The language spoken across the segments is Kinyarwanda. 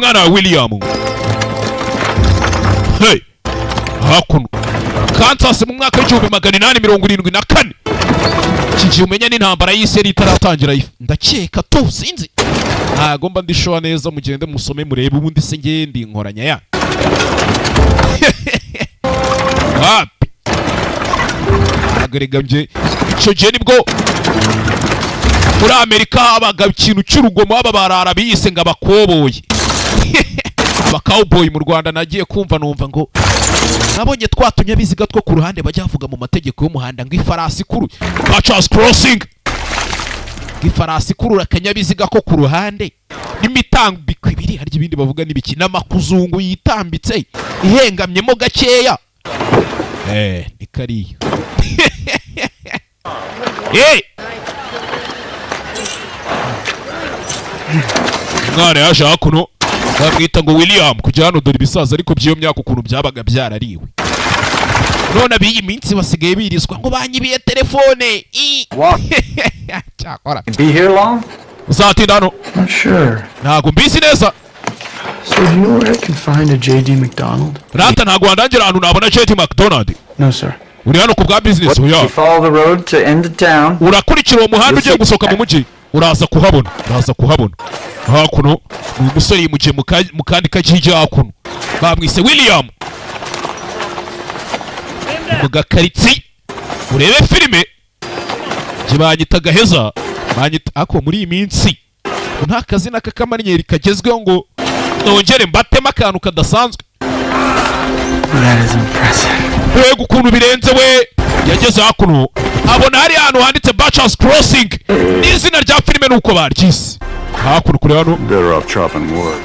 Mwana wa William, hey, hakuno Kansas mu mwaka w'1874. Iki gihe umenya n'intambara y'isi yari itaratangira, ndakeka tu, sinzi, ntago mba ndishowa neza. Mugende musome murebe. Ubundi se ngewe ndi inkoranya ya wapi? Ntabwo erega nje icyo gihe nibwo muri Amerika habaga ikintu cy'urugomo, baba barara biyise ngo abakoboyi, abakawuboyi. Mu Rwanda nagiye kumva numva ngo nabonye twa tunyabiziga two ku ruhande bajya bavuga mu mategeko y'umuhanda ngo ifarasi ikuru, Butcher's Crossing, ngo ifarasi ikurura akanyabiziga ko ku ruhande n'imitambiko ibiri, harya ibindi bavuga n'ibiki, n'amakuzungu yitambitse ihengamyemo gakeya, ni kariya. Umwana yaje hakuno, bamwita ngo William. Kujya hano dore ibisaza, ariko by'iyo myaka ukuntu byabaga byarariwe. None ab'iyi minsi basigaye birizwa ngo banyibiye telefone. Cyakora Be here long? Uzatinda hano? Not sure. Ntabwo mbizi neza. So do you know where I can find a J.D. McDonald? Rata, ntabwo wandangira ahantu nabona JD McDonald? No, sir. Uri hano ku bwa business? Oya. You follow the road to end of town. Urakurikira uwo muhanda ugiye gusohoka mu mujyi, uraza kuhabona, uraza kuhabona. Hakuno uyu musore yimukiye mu kandi kajiji. Hakuno bamwise William, mu gakaritsi. Urebe filime, njye banyita Gaheza, banyita ako muri iyi minsi nta kazina k'akamanyeri kagezweho ngo nongere mbatemo akantu kadasanzwe. That is impressive. Mbega ukuntu birenze we! Yageze hakuno abona hari ahantu handitse Butcher's Crossing, n'izina rya filime nuko baryise. Hakuno kure hano. Better off chopping wood.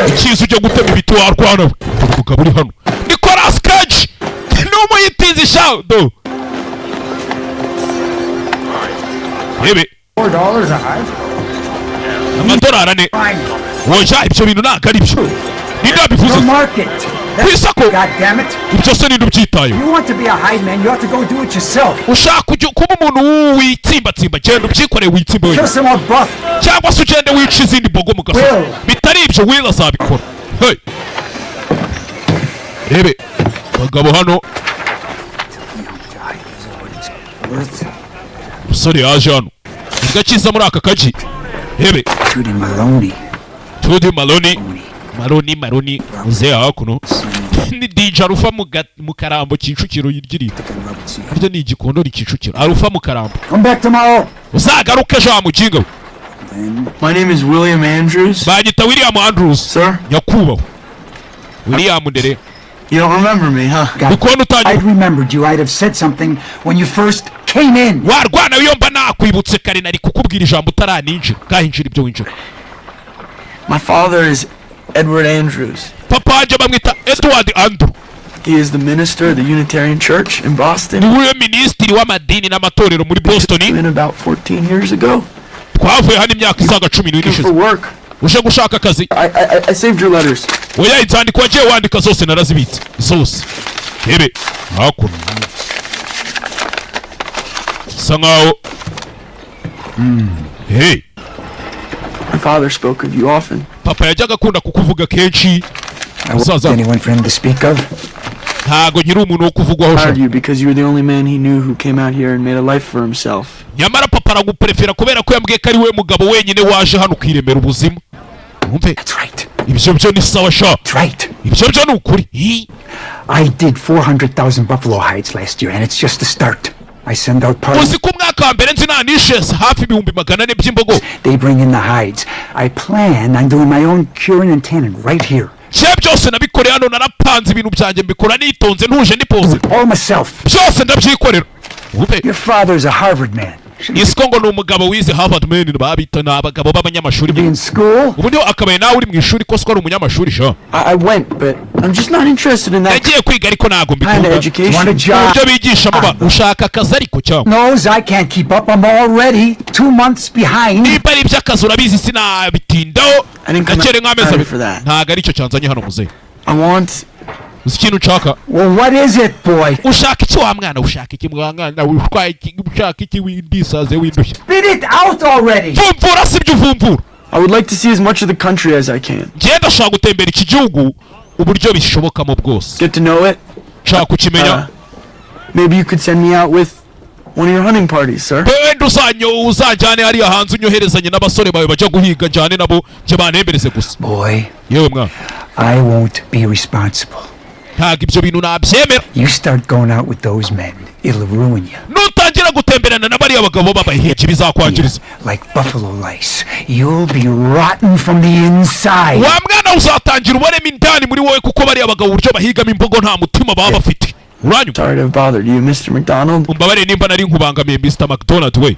Icyiza ujya gutema ibiti warwana we. Dore umugabo uri hano, Nicolas Cage, ni umuyitizi sha. Do rebe. $4 a hide? Amadolari 4. Oya, ibyo bintu ntabwo ari byo. Ninde wabivuze? The market. Ku isoko. God damn it. Ibyo se ninde ubyitayeho? You want to be a hide man, you have to go do it yourself. Ushaka kuba umuntu witsimbatsimba, genda ubyikoreye, witsimbe Kill wenyine. some more buff. Cyangwa se ugende wica izindi mbogo mu gasozi. Will. Bitari ibyo, Will azabikora. Hey. Rebe abagabo hano. Worth Umusore yaje hano nibwo akiza muri aka kagi, rebe. Judy Maloney. Judy Maloney, Maloney, Maloney muzehe. Hakuno ni DJ Arufa mu Karambo, Kicukiro yirgiriye. Harya ni Igikondo, ni Kicukiro, Arufa mu Karambo. Come back tomorrow. Uzagaruke ejo wa muginga we. My name is William Andrews. Banyita William Andrews. Sir? Nyakubahwa William Ndere. You don't remember me, huh? Ndi kubona utangiye. I'd remembered you. I'd have said something when you first came in. Warwana iyo mba nakwibutse kare, nari kukubwira ijambo utaraninjira. Kahinjira ibyo winjira. My father is Edward Andrews. Papa wanjye bamwita Edward Andrew. He is the minister of the Unitarian Church in Boston. Niwe minisitiri w'amadini n'amatorero muri Boston. In about 14 years ago. Twavuye hano imyaka isaga 14 ishize. For work. Uje gushaka akazi? I saved your letters. Oya, inzandiko wagiye wandika zose narazibitse zose. Rebe hakuno, sa nkaho, hey. My father spoke of you often. Papa yajyaga akunda kukuvuga kenshi. I wasn't Musaza. anyone for him to speak of. Ntago nkiri umuntu wo kuvugwaho sha. Hired you because you were the only man he knew who came out here and made a life for himself. Nyamara papa araguprefera kubera ko yambwiye ko ari we mugabo wenyine waje hano ukiremera ubuzima. Wumve. That's right. Ibyo byo ni sawa sha. That's right. Ibyo byo ni ukuri. Hi. I did 400,000 buffalo hides last year, and it's just the start. I send out parties. Uzi ko umwaka wa mbere nzi nanishe hafi 400,000 by'imbogo? They bring in the hides. I plan on doing my own curing and tanning right here. Cye byose nabikoreye hano, narapanze ibintu byanjye, mbikora nitonze, ntuje, nipoze. All myself. Byose ndabyikorera, wumve. Your father's a Harvard man. Isiko ngo ni umugabo wize Harvard man, babita ni abagabo b'abanyamashuri. Be in school. Ubundi akabaye nawe uri mu ishuri, ko siko ari umunyamashuri sha. I went, but I'm just not interested in that Nagiye kwiga ariko ntabwo kind of mbikunda. education. Want a job? Uburyo bigishamo ba ushaka akazi ariko cyangwa? Knows I can't keep up. I'm already 2 months behind. Niba ari iby'akazi, urabizi sinabitindaho. I didn't come Ndakere nk'amezi out 2. for that. Ntabwo aricyo cyanzanye hano, muzehe. I want Uzi ikintu nshaka? Well, what is it, boy? Ushaka iki wa mwana? Ushaka iki mwa mwana? Utwaye iki? Ushaka iki? Windisaze, windushya. Spit it out already. Vumvura si ibyo uvumvura. I would like to see as much of the country as I can. Njye ndashaka gutembera iki gihugu uburyo bishobokamo bwose. Get to know it. Nshaka kukimenya. Maybe you could send me out with one of your hunting parties, sir. Wenda uzanjyane hariya hanze, unyoherezanye n'abasore bawe bajya guhiga, njyane nabo, njye bantembereze gusa. Boy, Yewe mwana. I won't be responsible. Ntabwo ibyo bintu nabyemera. You start going out with those men, it'll ruin you. Nutangira gutemberana na bariya bagabo b'abahigi, bizakwangiriza. Like buffalo lice. You'll be rotten from the inside. Wa mwana, uzatangira ubonemo indani muri wowe, kuko bariya bagabo uburyo bahigamo imbogo nta mutima baba bafite, uranyumva? Sorry to have bothered you, Mr. McDonald. Umbabarire nimba nari nkubangamiye, Mr. McDonald we.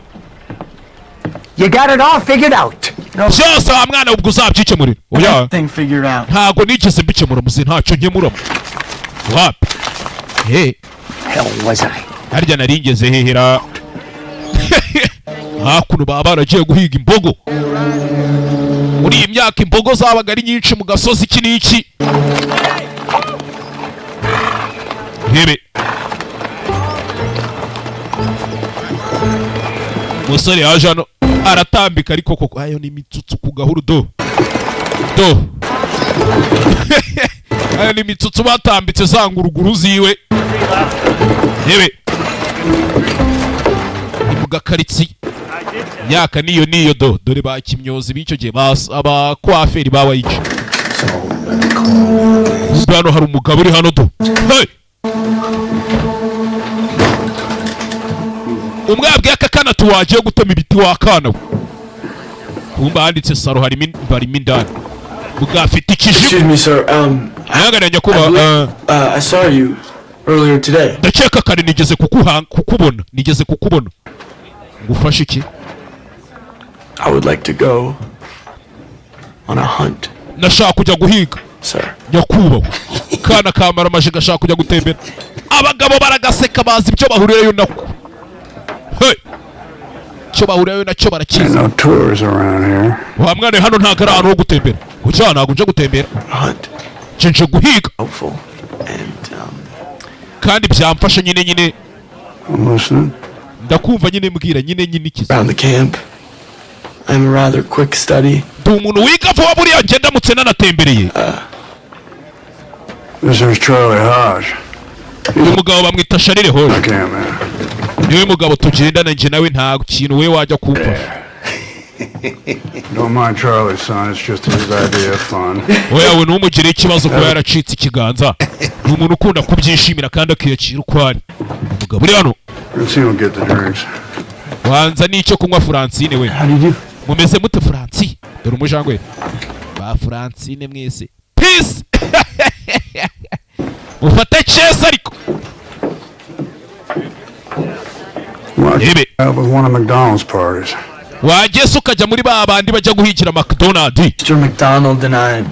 You got it all figured out. Byose wa mwana, ubwo uzabyikemurira, oya. Thing figured out. Ntabwo nigeze mbikemura muzi, ntacyo nkemuramo, wapi he. Hell was I? Harya nari ngeze hehera? Hakuno baba baragiye guhiga imbogo. Muri iyi myaka imbogo zabaga ari nyinshi mu gasozi, iki n'iki. Ntebe umusore yaje hano aratambika, ariko koko ayo ni imitsutsu ku gahuru. Do do, ayo ni imitsutsu batambitse za nguruguru ziwe. Ntebe ni mu gakaritsiye, imyaka niyo niyo. Do dore ba kimyozi b'icyo gihe, abakwaferi ba wayici. Hano hari umugabo uri hano. Do, hey! Umwe yabwiye aka kana ati: "Wagiye gutema ibiti wa kana we." Kumba handitse saro, harimo barimo indani, bwafite ikijigo. Excuse me, sir. Ntihangane nyakubahwa. I saw you earlier today. Ndakeka kare nigeze kukubona, nigeze kukubona. Ngufashe iki? I would like to go on a hunt, Ndashaka kujya guhiga, sir. nyakubahwa. Kana kamara amaje gashaka kujya gutembera, abagabo baragaseka, bazi ibyo bahurirayo nako. Hey! Icyo bahurirayo nacyo barakizi. No tours around here. Wa mwana we, hano ntabwo ari ahantu ho gutembera. Kuki ntabwo nje gutembera? A hunt. Nje guhiga. Helpful. And Kandi byamfasha nyine nyine. I'm listening. Ndakumva nyine, mbwira nyine nyine ikizi. Around the camp. I'm a rather quick study. Ndi umuntu wiga vuba buriya, njye ndamutse nanatembereye. This is Charlie Hodge. Uyu mugabo bamwita Charlie Hodge. Okay, man. Niwe mugabo tugendana njye nawe, nta kintu we wajya kumfasha. Don't mind Charlie, son. It's just his idea of fun. Oya we, ntumugire ikibazo kuba yaracitse ikiganza, ni umuntu ukunda kubyishimira kandi akiyakira uko ari. Umugabo uri hano. Francine will get the drinks. Wanza n'icyo kunywa, Francine we. How do you do? Mumeze mute, Francine? Dore umujangwe ba Francine mwese, peace, mufate chess ariko. Why don't you Maybe. out with one of McDonald's parties? Wageze ukajya muri ba bandi bajya guhigira McDonald. Mr. McDonald and I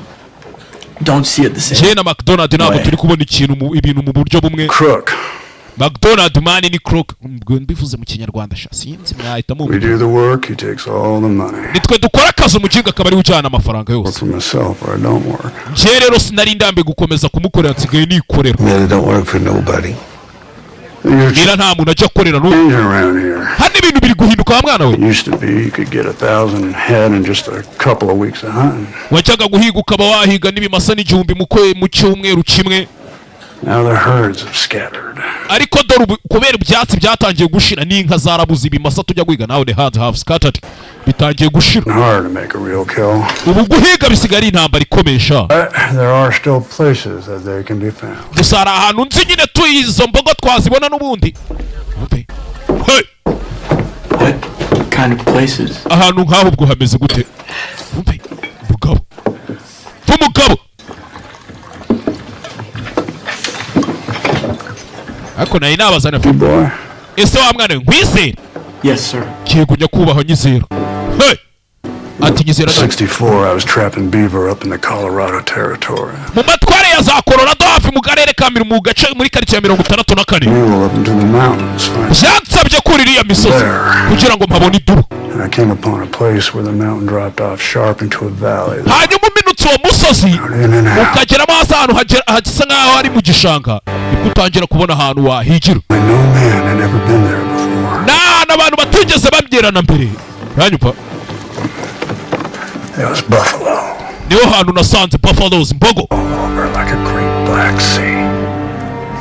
don't see it the same. Njye na McDonald ntabwo Way. turi kubona ikintu mu ibintu mu buryo bumwe. Crook. McDonald man ni crook. Ubwo mbivuze mu Kinyarwanda sha, sinzi mwahita We mumva. do the work, he takes all the money. Nitwe dukora akazi, umuginga akaba ariwe ujyana amafaranga Work yose. for myself or I don't work. Njye rero sinari ndambiwe gukomeza kumukorera, nsigaye nikorera. Miller don't work for nobody. Things are Mira nta muntu ajya akorera n'ubu. changing around here. Hano ibintu biri guhinduka wa mwana we. It used to be you could get 1,000 head in just a couple of weeks of hunting. Wajyaga guhiga ukaba wahiga n'ibimasa n'igihumbi mu cyumweru kimwe. Now the herds have scattered. Ariko dore ubu kubera ibyatsi byatangiye gushira n'inka zarabuze, ibimasa tujya guhiga, nawe the herds have scattered, bitangiye gushira. It's hard to make a real kill. Ubu guhiga bisigaye ari intambara ikomeye sha. But there are still places that they can be found. Gusa hari ahantu nzi nyine tu izo mbogo twazibona n'ubundi. Umve. Hey! What kind of places? Ahantu nk'aho ubwo hameze gute? Umve umugabo, umugabo ariko nari nabazana. You boy? Ese wa mwana we, nkwizere? Yes, sir. Yego nyakubahwa, nyizera. Hey! Ati nyizera none. 64, I was trapping beaver up in the Colorado Territory. Mu matware ya za Colorado, hafi mu karere ka mu gace muri karitsiye ya 64. Mule up into the mountains, find Byansabye kurira iriya misozi kugira ngo mpabone idubu. And I came upon a place where the mountain dropped off sharp into a valley. Hanyuma uminutse uwo musozi In and out. ukageramo hasi ahantu hasa nk'aho ari mu gishanga, nibwo utangira kubona ahantu wahigira. And no man had ever been there before. Ni ahantu abantu batigeze babyerana mbere, uranyumva? There was buffalo Niho hantu nasanze buffaloes, imbogo, all over like a great black sea.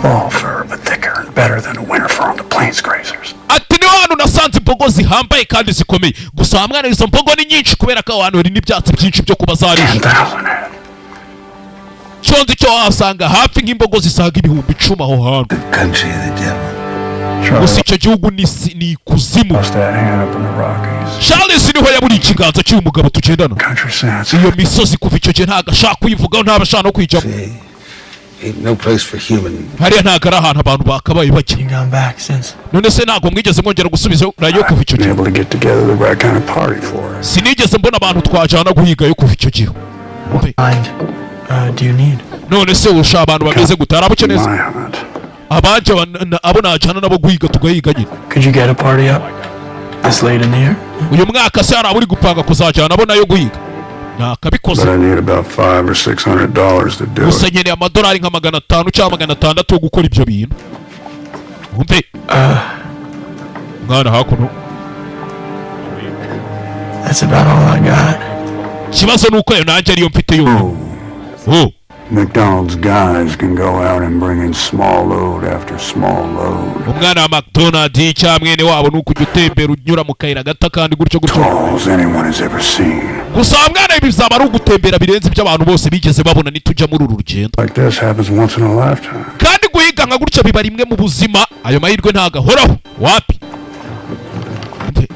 Fall fur, but thicker and better than the winter fur on the plains grazers. Ati niho hantu nasanze imbogo zihambaye kandi zikomeye. Gusa hamwe izo mbogo ni nyinshi kubera ko aho hantu hari n'ibyatsi byinshi byo kuba zarisha. 10,000 head. Cyo nzi cyo, wahasanga hafi nk'imbogo zisaga 10,000 aho hantu. Country of the devil. Charlie Gusa icyo gihugu ni ikuzimu. lost that hand up in the Rockies. Charles niho yaburiye ikiganza cy'uyu mugabo tugendana. Country sense. Iyo misozi kuva icyo gihe ntabwo ashaka kuyivugaho, ntabwo ashaka no kuyijyamo. See, ain't no place for human. Hariya ntabwo ari ahantu abantu bakabaye bajya. You gone back since? None se ntabwo mwigeze mwongera gusubizayo kuva icyo Been gihe? able to get together the right kind of party for it. Sinigeze mbona abantu twajyana guhigayo kuva icyo gihe. Umve, Kind do you need? None se urusha abantu bameze gute? Hari abo ukeneye? My hunt. Abanje abo najyana nabo guhiga, tugahiga nyine. Could you get a party up this late in the year? Uyu mwaka se hari abo uri gupanga kuzajyana nabo nayo guhiga? Nakabikoze. But I need about $500 or $600 to do Gusa it. nkeneye amadolari nka 500 cyangwa 600 yo gukora ibyo bintu. Umve mwana hakuno. That's about all I got. Ikibazo ni uko ayo nanjye ariyo mfite yonyine. Oh. McDonald's guys can go out and bring in small load after small load. Umwana wa McDonald cyangwa mwene wabo ni ukujya utembera unyura mu kayira gato kandi gutyo gutyo. Tall as anyone has ever seen. Gusa wa mwana, ibi bizaba ari ugutembera birenze ibyo abantu bose bigeze babona nitujya muri uru rugendo. Like this happens once in a lifetime. Kandi guhiga nka gutya biba rimwe mu buzima, ayo mahirwe ntabwo ahoraho, wapi. Umve,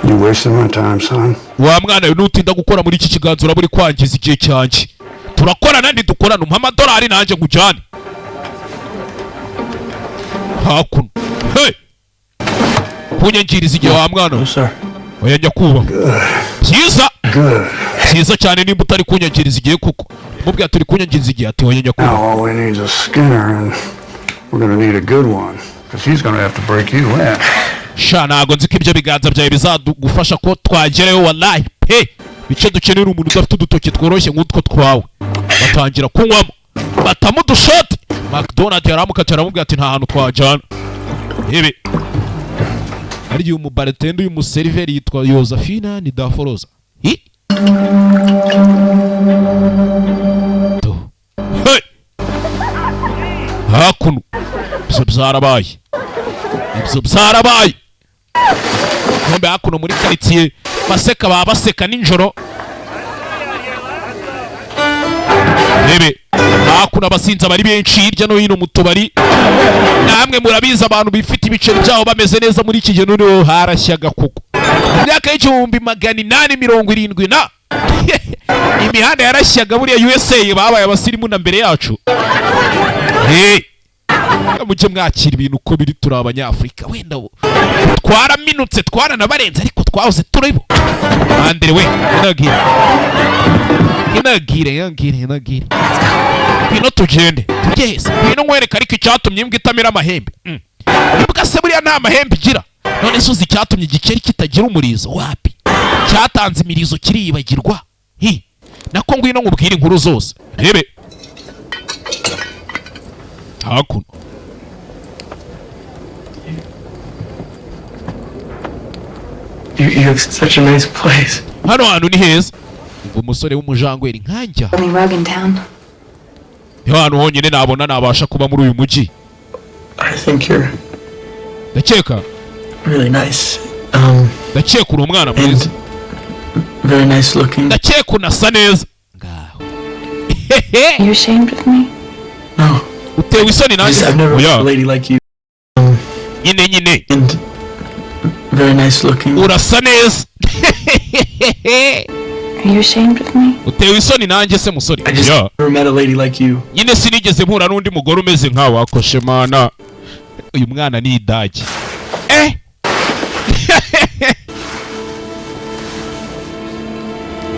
You wasted my time, son. Wa mwana we, nutinda gukora muri iki kiganza uraba uri kwangiza igihe cyanjye. Turakorana ntidukorana? Umpa amadolari nanjye nkujyane hakuno. Hey! Kunyangiriza igihe wa mwana we. No, sir. Oya nyakubahwa. Byiza. Good. Byiza cyane nimba utari kunyangiriza igihe, kuko mubwira turi kunyangiriza igihe, ati oya nyakubahwa. Now all we need is a Skinner, and we're gonna need a good one, because he's gonna have to break you in. Sha, ntabwo nzi ko ibyo biganza byawe bizagufasha ko twagerayo, wallahi pe. Icyo dukenera umuntu udafite udutoki tworoshye nk'utwo twawe. Batangira kunywamo, batamo udushoti. McDonald yaramukatiye, aramubwira ati nta hantu twajyana ibi. Hari igihe umubartender, uyu museriveri yitwa Yozafina ni Daforoza. Hi? Do. Hey! Hakuno ibyo byarabaye, ibyo byarabaye. Nkombe hakuno muri karitsiye baseka, baba baseka nijoro. Rebe hakuno, abasinzi bari benshi hirya no hino mu tubari. Namwe murabizi, abantu bifite ibiceri byabo bameze neza muri iki gihe. Noneho harashyaga kuko mu myaka y'1870 na imihanda yarashyaga. Buriya USA babaye abasirimu na mbere yacu. Hey! Mujye mwakira ibintu uko biri, turi abanyafurika. Wenda twaraminutse, twaranabarenze, ariko twahoze turibo. Andere we, inagire, inagire, inagire, inagire. Ngwino tugende. Tujye heza? Ngwino nkwereke. Ariko icyatumye imbwa itamira amahembe. Imbwa se buriya nta mahembe igira? None se uzi icyatumye igikeri kitagira umurizo? Wapi, cyatanze imirizo kiriyibagirwa. Hi, nako ngwino nkubwire inkuru zose. Rebe hakuno. You have such a nice place. Hano hantu ni heza. Umva umusore w'umujangweri nkanjya. Only rug in town. Niho hantu honyine nabona nabasha kuba muri uyu mujyi. I think you're Ndakeka really nice. Ndakeka uri umwana mwiza. And very nice looking. Ndakeka unasa neza. Ngaho. You ashamed of me? No, Utewe isoni nanjye? just I've never met Oya. a lady like you. Nyine nyine. And very nice looking. Urasa neza. Are you ashamed of me? Utewe isoni nanjye se, musore? I just Ya. never met a lady like you. Nyine sinigeze mpura n'undi mugore umeze nkawe. Akoshe mana, uyu mwana ni idage eh.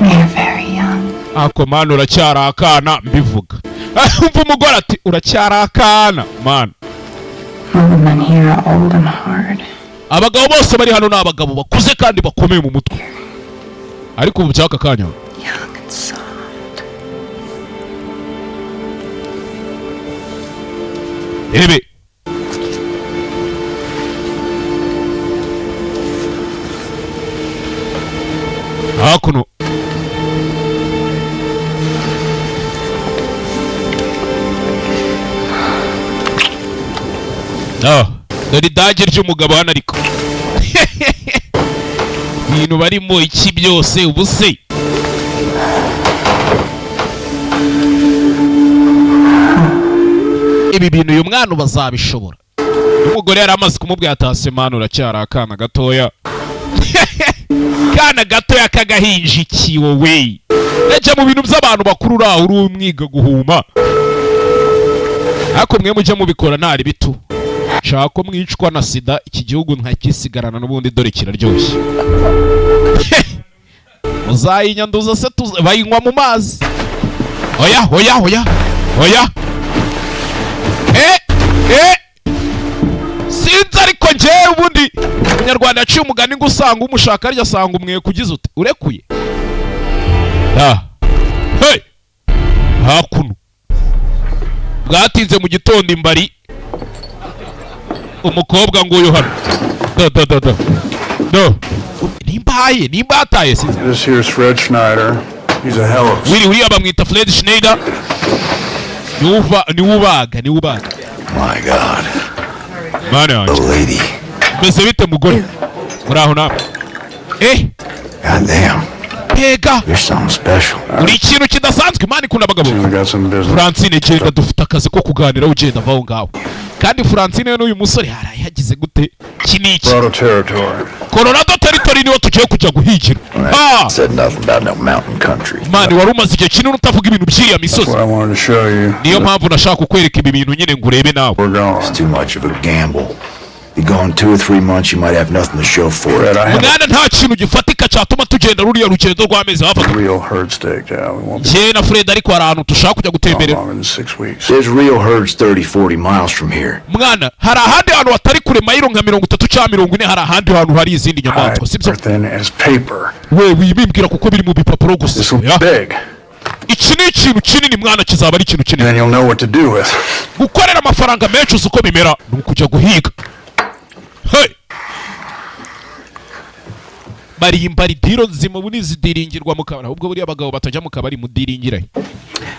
You're very young. Ako mana, uracyari akana. Mbivuga, umva umugore ati uracyari akana mana. All the men here are old and hard. Abagabo bose bari hano ni abagabo bakuze kandi bakomeye mu mutwe, ariko ubu by'aka kanya Young and soft. Rebe. Ah, dore idage ry'umugabo hano, ariko ibintu barimo iki byose ubu se? Ibi bintu uyu mwana ubu azabishobora? N'umugore yari amaze kumubwira ati: "Hase mwana, uracyari akana gatoya, kana gatoya k'agahinja." Iki wowe rejya mu bintu by'abantu bakuru, uraho uri umwiga guhuma, ariko mwe mujye mubikora ntari bitu nshaka ko mwicwa na sida, iki gihugu nkakisigarana n'ubundi. Dore kiraryoshye, muzayinyanduza se? Bayinywa mu mazi. Oya, oya, oya, oya, eh eh, sinzi, ariko njyewe ubundi Umunyarwanda yaciye umugani ngo usanga umushaka arya asanga umweko ugize ute urekuye. Ah. Hey! Hakuno bwatinze mu gitondo, imbari umukobwa nguyu hano, do do do do do, nimba haye nimba hataye sinzi. This here's Fred Schneider. He's a hell of a Wiri uriya bamwita Fred Schneider, niwe niwe ubaga, niwe ubaga. My God. Mana yanjye! The lady. Mbese bite mugore, muraho nawe eh? God damn. Mbega! You're something special. Uri ikintu kidasanzwe, Imana ikunda abagabo. We got some business. Francine, genda, dufite akazi ko kuganira, ugenda ava aho ngaho. Kandi Francine we n'uyu musore haraye hagize gute? Iki ni iki? Colorado Territory. Colorado Territory niho tugiye kujya guhigira. Ah! Said nothing about no mountain country. Man, wari umaze igihe kinini utavuga ibintu by'iriya misozi. What I wanted to show you. Niyo mpamvu nashaka kukwereka ibi bintu nyine ngo urebe nawe. We're going. It's too much of a gamble. Be gone 2 or 3 months, you might have nothing to show for it. Fred, I have Mwana, nta kintu gifatika cyatuma tugenda ruriya rugendo rw'amezi hafi a 3. real herd staked out. We won't be Njye na Fred, ariko hari ahantu dushaka kujya gone gutemberera. longer than 6 weeks. There's real herds 30, 40 miles from here. Mwana, hari ahandi hantu hatari kure, mayiro nka 30 cyangwa 40, hari ahandi hantu hari izindi nyamaswa, sibyo? Are thin as paper. We wibimbwira kuko biri mu bipapuro gusa. This will be Ya. big. Iki ni ikintu kinini mwana, kizaba ari ikintu kinini. Then you'll know what to do with. Gukorera amafaranga menshi, uzi uko bimera, ni ukujya guhiga. Hey! Barimba deal nzima ubu nizidiringirwa mu kabari. Ahubwo buriya abagabo batajya mu kabari mudiringira he?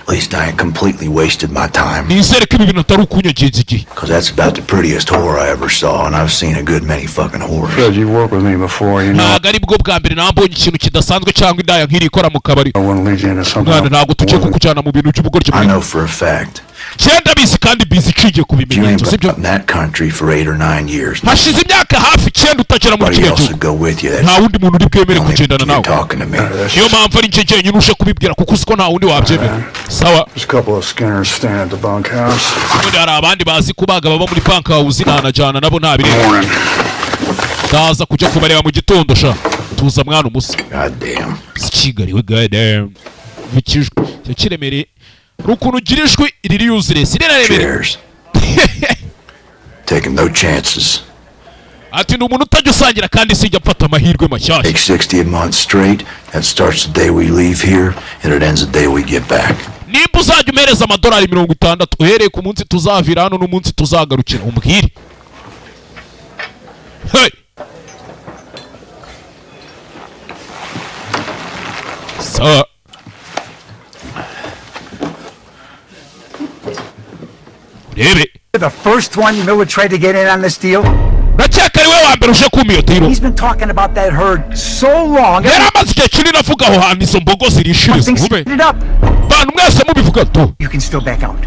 At least I ain't completely wasted my time. Nizere ko ibi bintu atari ukunyagenza igihe. Because that's about the prettiest whore I ever saw, and I've seen a good many fucking whores. Fred, you've worked with me before. You know Ntabwo ari bwo bwa mbere nambonye ikintu kidasanzwe cyangwa indaya nk'iri ikora mu kabari. I wouldn't lead you into something. Mwana, ntabwo tugiye more than kukujyana mu bintu by'ubugoryi. I know for a fact Cyenda bizi kandi bizi iciye ku you ain't bimenyetso, been sibyo? in that country for 8 or 9 years. Hashize imyaka hafi 9 utagera muri Nobody kiriya else gihugu. would go with you. That's Nta wundi muntu uri bwemere only kugendana you're nawe. talking to me. Niyo mpamvu ari njye njyenyine uje kubibwira, kuko uzi ko nta wundi wabyemera. Sawa. There's a couple of Skinners staying at the bunkhouse. Ubundi hari abandi bazi kubaga baba muri bunkhouse, ntanajyana nabo, nta bireba. Morning. Ndaza kujya kubareba mu gitondo sha. Tuza mwana umusa. God damn. Si Kigali we. Goddamn, ikijwi cyo kiremereye, hari ukuntu ugira ijwi riri useless, riraremereye. Cheers. Taking no chances. Ati ndi umuntu utajya usangira kandi sijya mfata amahirwe mashyashya. Take 60 a month straight. That starts the day we leave here, and it ends the day we get back. Nimba uzajya umereza amadolari 60 uhereye ku munsi tuzavira hano n'umunsi tuzagarukira, umbwire. Hey! Sawa, urebe. The first one Miller tried to get in on this deal. Urakeka ari we wa mbere uje kumpa iyo deal? He's been talking about that herd so long. Yari amaze igihe kinini avuga aho hantu izo mbogo zirishiriza. Things Ube it up. bantu mwese mubivuga tu. You can still back out.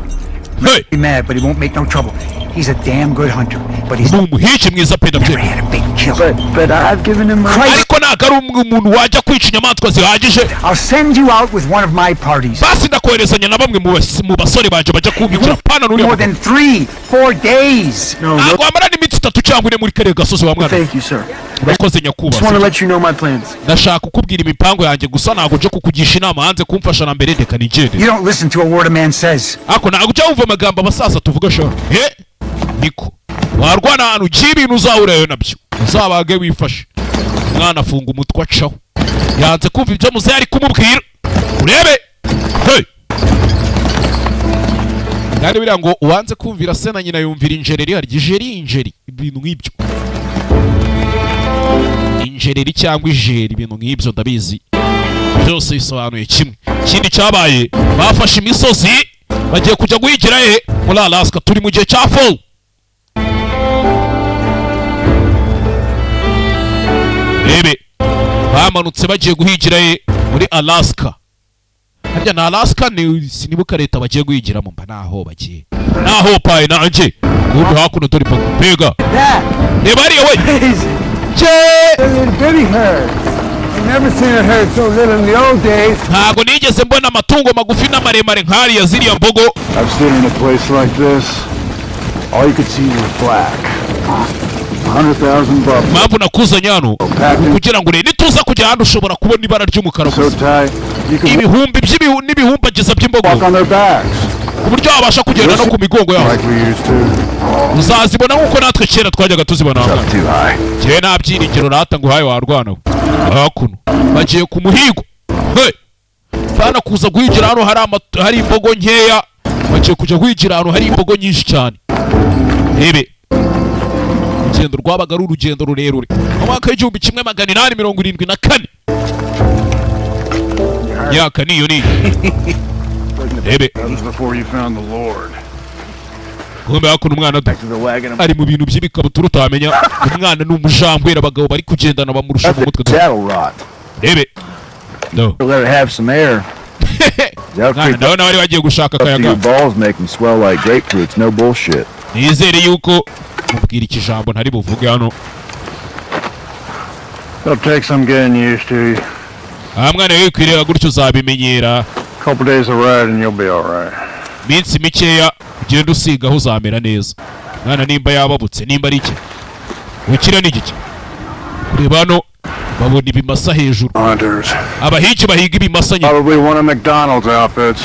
Hey! Be mad, but he won't make no trouble. He's a damn good hunter, but he's Ni umuhigi mwiza pe, never ndabyemera. had a big kill. But I've given him my. Christ, Ariko ntabwo ari umuntu wajya kwica inyamaswa zihagije. I'll send you out with one of my parties. Basi ndakoherezanya na bamwe mu basore banje bajya kumpikira pana n'uriya More mugabo. than 3, 4 days. No, no. Ntabwo wamara n'iminsi 3 cyangwa 4 muri kariya gasozi wa mwana. Thank you, sir. Urakoze Just want nyakubahwa. to let you know my plans. Ndashaka kukubwira imipango yanjye gusa, ntabwo nje kukugisha inama hanze kumfasha na mbere, reka nigende. You don't listen to a word a man says. Ariko ntabwo ujya wumva amagambo abasaza tuvuga sha. He niko warwana ahantu ugiye, ibintu uzahurayo nabyo uzabage wifashe. Umwana afunga umutwe acaho, yanze kumva ibyo muzehe ari kumubwira. Urebe, hey! Kandi biriya ngo uwanze kumvira se na nyina yumvira injereri, harya ijeri, injeri, ibintu nk'ibyo, injereri cyangwa ijeri, ibintu nk'ibyo, ndabizi byose bisobanuye kimwe. Ikindi cyabaye, bafashe imisozi bagiye kujya guhigira he? Muri Alaska. Turi mu gihe cya fall. Rebe, bamanutse bagiye guhigira ye muri Alaska. Harya na Alaska ni sinibuka leta bagiye guhigiramo, mba naho bagiye naho paye nanjye kumbe hakuno dore imbogo mbega. Reba hariya we. Little bitty herds. I never seen a herd so little in the old days. Ntabwo nigeze mbona amatungo magufi n'amaremare nk'ariya, ziriya mbogo. I've seen in a place like this, all you could see was black. 100,000 buffalo. Impamvu nakuzanye hano kugira ngo urebe, nituza kujya ahandi ushobora kubona ibara ry'umukara So gusa. tight, you could Ibihumbi n'ibihumbagiza by'imbogo, walk on their backs. ku buryo wabasha kugenda no ku migongo yabo. Like we used to. Uzazibona nk'uko natwe kera twajyaga tuzibona. Up too high. Njyewe nta byiringiro rata ngo uhaye warwana we. Hakuno bagiye ku muhigo. Hey! Bana kuza guhigira hano hari imbogo nkeya, bagiye kujya guhigira ahantu hari imbogo nyinshi cyane. Rebe, urugendo rwabaga ari urugendo rurerure mu mwaka w'1874. Myaka niyo niyo, rebe. That was before you found the Lord. Kumbe hakuno umwana To the wagon. ari mu bintu by'ibikabutura utamenya. Umwana ni umujangwera, abagabo bari kugendana bamurusha mu mutwe. That's saddle rot. Rebe no. Let it have some air. That'll Mwana creep nawe nawe bari bagiye gushaka up to akayaga. your balls, make them swell like grapefruits. No bullshit. Nizere yuko mubwira iki jambo ntari buvuge hano. It'll take some getting used to. Aha mwana we, kwireba gutyo uzabimenyera. Couple days of ride and you'll be all right. Iminsi mikeya ugenda usigaho uzamera neza. Mwana nimba yababutse, nimba ari iki ukira n'igiki. Kureba hano babona ibimasa hejuru. Hunters. Abahigi bahiga ibimasa nyine. Probably one of McDonald's outfits.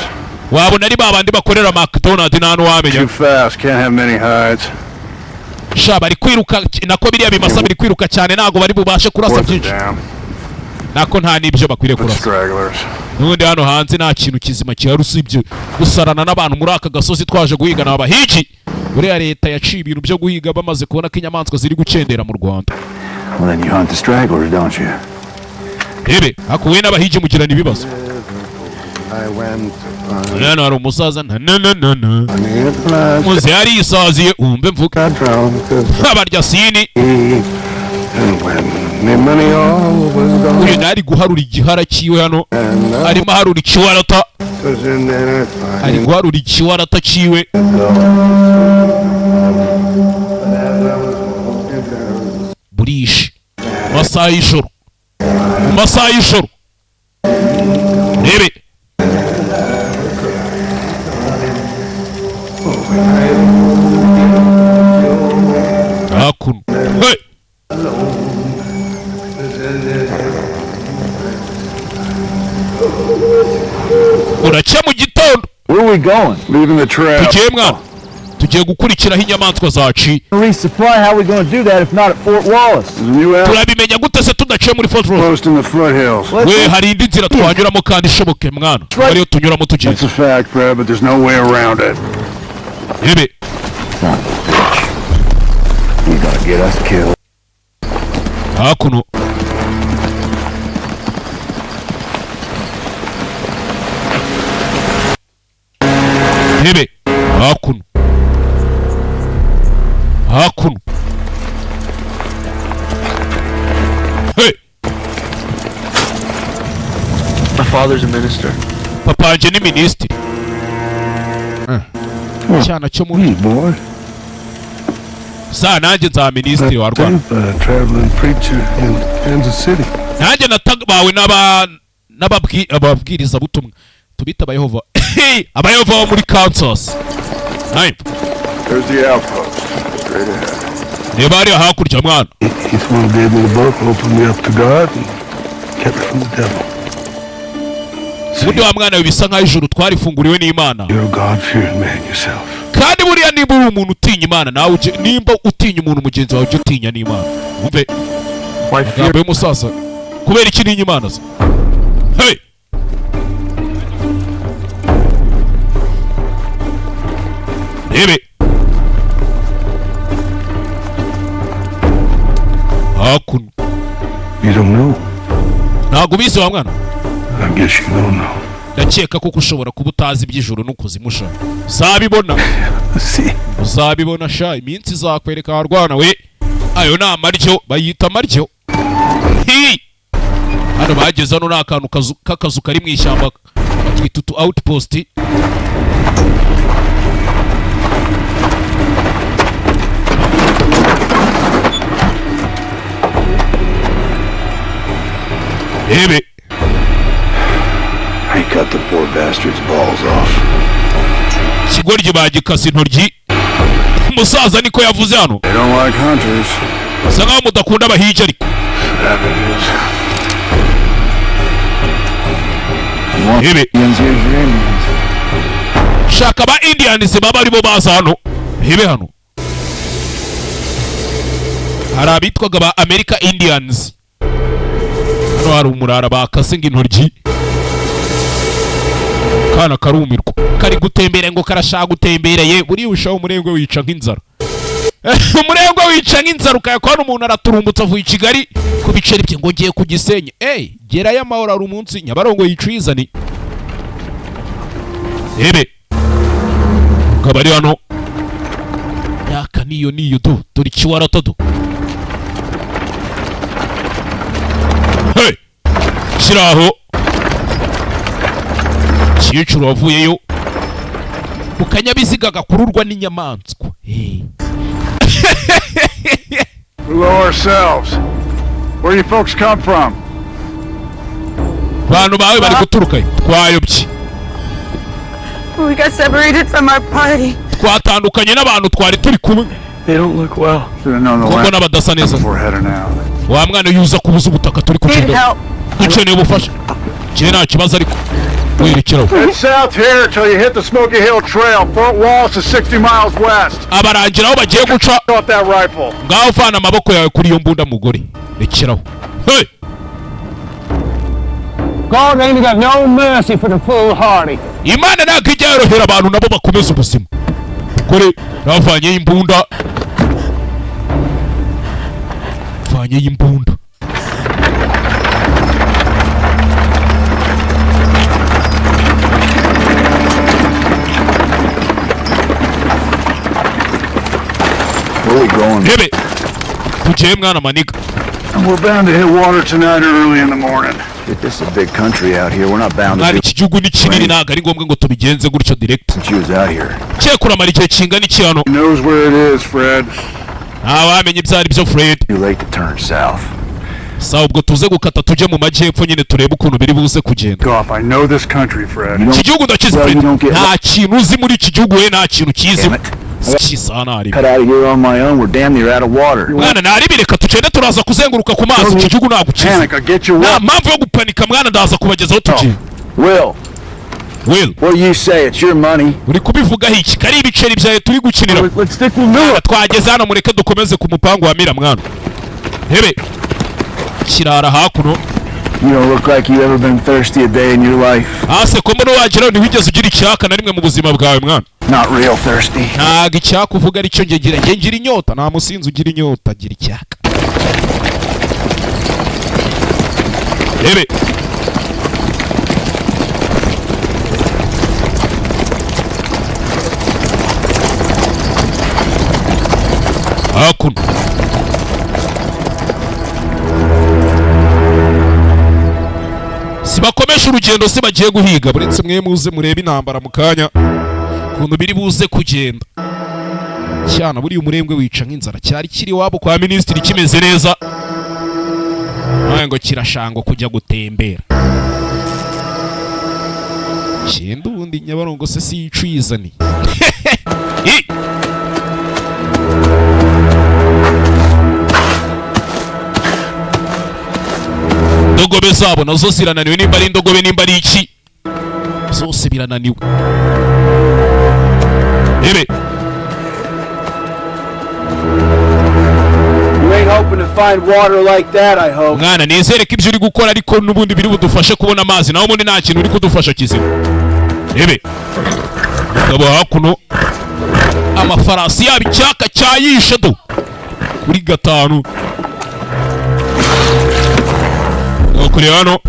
Wabona ari ba bandi bakorera McDonald, nta n'uwamenya. Too fast, can't have many hides. Sha, bari kwiruka, nako biriya bimasa biri kwiruka cyane, ntabwo bari bubashe kurasa Worth a byinshi. damn. Nako nta n'ibyo bakwiriye But kurasa. stragglers. N'ubundi hano hanze nta kintu kizima gihari usibye gusarana n'abantu muri aka gasozi. Twaje guhiga ni abahigi. Buriya leta yaciye ibintu byo guhiga bamaze kubona ko inyamaswa ziri gukendera mu Rwanda. Well, then you hunt the stragglers, don't you? Rebe, hakuwe n'abahigi mugirana ibibazo. I went Hano hari umusaza na na na na na on the flash. muze yarisaziye, umve mvuge. I drowned Abarya sini. And when the money all was gone, Uyu nari guharura igihara cyiwe hano. and I Arimo aharura ikiwarata. was in there, I Ari guharura ikiwarata cyiwe. Burije mu masaha y'ijoro, mu masaha y'ijoro, rebe. Hakuno, hey! Uracya mu gitondo. Where are we going? Leaving the trail. Tugiye mwana, tugiye gukurikiraho inyamaswa zaciye. Resupply, how are we going to do that if not at Fort Wallace? There's a new Turabimenya gute se tudaciye muri Fort Road? outpost in the foothills. We, hari indi nzira twanyuramo kandi ishoboke mwana, ariyo tunyuramo tugenda. That's a fact, Brad, but there's no way around it. Rebe. Son of a bitch. He's gonna get us killed. Hakuno rebe, hakuno, hakuno, hey! My father's a minister. Papa wanjye ni minisitiri, cyana cyo muri Boy. sa nanjye nza minisitiri wa Rwanda. A traveling preacher in Kansas City. Nanjye natabawe n'aba n'ababwi ababwirizabutumwa tubita abayehova, abayehova bo muri Kansas. Nayo. There's the outpost. Straight ahead. Reba hariya hakurya mwana. He's the one who gave me the book, opened me up to God, and kept me from the devil. Ubundi wa mwana we, bisa nk'aho ijuru twarifunguriwe n'Imana. You're a God-fearing man yourself. Kandi buriya nimba uri umuntu utinya Imana nawe nimba utinya umuntu mugenzi wawe, ujye utinya n'Imana, wumve Why fear? amagambo y'umusaza. Kubera iki ntinya Imana se? Hey! Rebe hakuno. You don't know? Ntabwo ubizi wa mwana. I guess you don't know. Ndakeka kuko ushobora kuba utazi iby'ijuru n'ukuzimu sha, uzabibona. See? Uzabibona sha, iminsi izakwereka warwana we. Ayo ni amaryo, bayita amaryo. Hi! Hano bageze, hano ni akantu k'akazu kari mu ishyamba, batwita utu outpost. Rebe. I cut the poor bastard's balls off. Ikigoryi bagikase intoryi, umusaza niko yavuze hano. They don't like hunters. Bisa nkaho mudakunda abahigi ariko. Savages. You want Rebe. Indians, here's your Indians. Shaka aba Indians baba aribo baza hano. Rebe, hano hari abitwaga ba America Indians. Hano hari umurara bakase ngo intoryi. Kana karumirwa, kari gutembera ngo karashaka gutembera. Ye, buriya ushaho umurengwe wica nk'inzara, umurengwe wica nk'inzara. Ukayakora umuntu araturumbutse avuye i Kigali ku biceri bye ngo ngiye ku Gisenyi. Ey, gerayo amahoro. Hari umunsi Nyabarongo yicizani. Rebe, ukaba ari hano yaka niyo niyo do, dore ikiwarata do. Hey! Shyira aho kecuru wavuyeyo ku kanyabiziga gakururwa n'inyamaswa. Hey. We owe ourselves. Where you folks come from? Abantu bawe bari guturuka he? Twayobye. We got separated from our party. Twatandukanye n'abantu twari turi kumwe. They don't look well. Should have known the Kuko land n'abadasa neza. before heading out. Wa mwana, yuza kubuza ubutaka turi Need kugenda. help. Dukeneye ubufasha. Njyewe nta kibazo, ariko werekeraho. Head south here till you hit the Smoky Hill Trail. Fort Wallace is 60 miles west. Abarangira aho bagiye guca. Off that rifle. Ngaho vana amaboko yawe kuri iyo mbunda, mugore, rekeraho. Hey! God ain't got no mercy for the foolhardy. Imana ntabwo ijya yorohera abantu nabo bakomeza ubuzima. Kore bavanyeyo imbunda, vanyeyo imbunda. Where we going? Rebe, tugiye mwana maniga. And we're bound to hit water tonight or early in the morning. If this is a big country out here, we're not bound to Mwana, do iki gihugu ni kinini, ntabwo ari ngombwa ngo tubigenze gutyo direct. since you was out here. Cye kuramara igihe kingana iki hano? He knows where it is, Fred. Ntawamenya ibyo ari byo, Fred. Too late to turn south. Sawa, ubwo tuze gukata tujye mu majyepfo nyine, turebe ukuntu biri buze kugenda. Off. I know this country, Fred. Iki gihugu ndakizi. Well, Fred, you don't get- nta kintu uzi muri iki gihugu we, nta kintu ukizi. Damn it. Kisa ntari. Cut out of here on my own. We're damn near out of water. Mwana, naribireka tugende, turaza kuzenguruka ku mazi. Iki gihugu ntabwo ukizi. Panic, I'll get you Nta well. mpamvu yo gupanika mwana, ndaza kubagezaho tugiye. Will, Will, what do you say? It's your money. uri kubivugaho iki? Kari ibiceri byawe turi gukinira. Let's stick with Miller. Twageze hano, mureke dukomeze ku mupangu wa Mira. Mwana, hebe kirara hakuno. You don't look like you ever been thirsty a day in your life. Hase ko mbona wageraho ntiwigeze ugira icyaka na rimwe mu buzima bwawe, mwana. Not real thirsty. Ntabwo icyaka uvuga aricyo njye ngira. Njye ngira inyota, nta musinzi ugira inyota agira icyaka. Rebe. Hakuno si bakomeje urugendo, si bagiye guhiga. Buretse mwe muze murebe intambara mu kanya ukuntu biri buze kugenda. Cyana buriya umurengwe wica nk'inzara. Cyari kiri iwabo kwa minisitiri kimeze neza, nawe ngo kirashangwa kujya gutembera. Cyenda ubundi Nyabarongo se si yicuyizaniye? I! Indogobe zabo nazo zirananiwe, nimba ari indogobe, nimba ari iki, zose birananiwe. Rebe. You ain't hoping to find water like that, I hope. Mwana, nizere ko ibyo uri gukora ariko n'ubundi biri budufashe kubona amazi, naho ubundi nta kintu uri kudufasha kizima. Rebe mugabo hakuno, amafarasi yaba icyaka cyayishe do kuri gatanu. Kuri hano